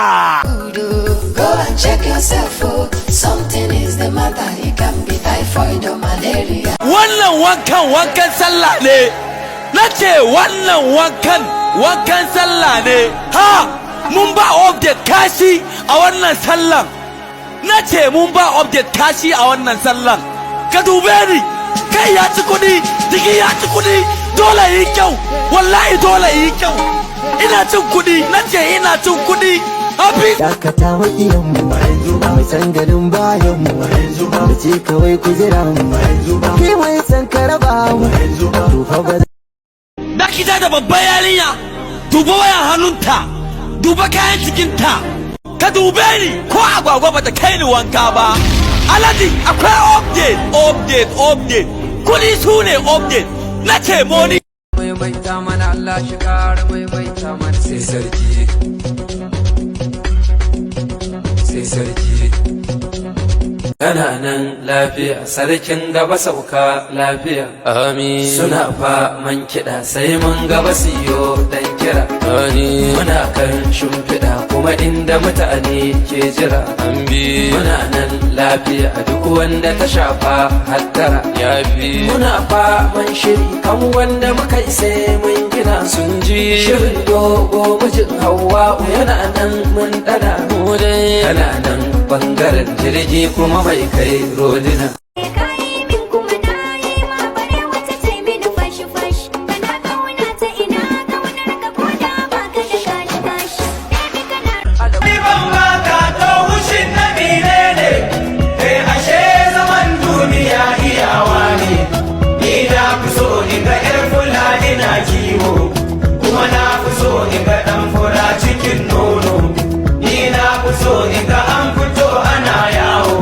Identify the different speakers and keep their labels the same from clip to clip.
Speaker 1: Sallah.
Speaker 2: Go and check yourself, oh. Something is the matter. It can be typhoid or malaria.
Speaker 1: Wannan wankan wankan sallah ne. Na ce wannan wankan wankan sallah ne. Ha! Mun ba update kashi a wannan sallan. Na ce mun ba update kashi a wannan sallan. Ka dube ni, kai ya ci kuɗi, jiki ya ci kuɗi, dole yi kyau, wallahi dole yi kyau. Ina cin kuɗi, na ce ina cin kuɗi. Happy.
Speaker 3: Dakata maƙiyanmu mai san ganin bayanmu da ce kawai ku jira mu, kai mai san ka raba mu, to fa ba.
Speaker 1: Dakita da babbar yarinya, duba wayan hannunta, duba kayan cikinta, ka dube ni, ko agwagwa bata kai ni wanka ba. Alhaji, akwai update, update, update. Kudi su ne update. Na ce money.
Speaker 4: Maimaita mana, Allah shi kara maimaita mana. Sai sarki, sai sarki. Kana nan lafiya, sarkin gaba, sauka lafiya. Amin. Suna fa man kiɗa, sai mun gaba siyo dan kira. Muna kan shimfiɗa kuma inda mutane ke jira. An bi muna nan lafiya, duk wanda ta shafa hattara ya fi. Muna fa man shiri kan wanda muka yi sai mun gina. Sun ji shirin dogo mijin Hauwa yana nan, mun dana mu dai. Kana nan bangaren jirgi kuma mai kai rodina.
Speaker 5: Kayi min kuma na yi ma, bare wata ce mini fashi fashi. Kana kauna ta, ina kaunar ka koda baka da cash cash. Baby, kana
Speaker 6: Ban baka to wushin na menene? Kai, ashe zaman duniya iyawa ne. Ni na fi so in ga 'yar Fulani na kiwo, kuma na fi so in ga ɗan fura cikin nono. Ni na fi so in ga an fito ana yawo,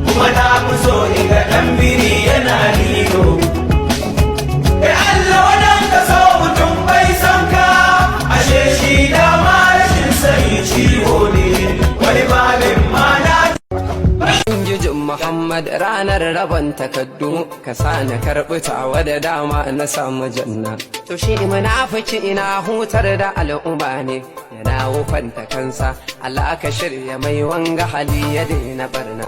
Speaker 6: kuma na fi so in ga ɗan biri yana lilo. Eh, Allah wadan ka so mutum bai son ka, ashe shi dama rashin sani ciwo ne, wani babin ma na
Speaker 4: Gijin Muhammad, ranar rabon takaddu ka sa na karɓi tawa da dama na samu janna. To shi munafiki ina hutar da al'umma ne, yana wufanta kansa. Allah ka shirya mai wanga hali ya daina barna.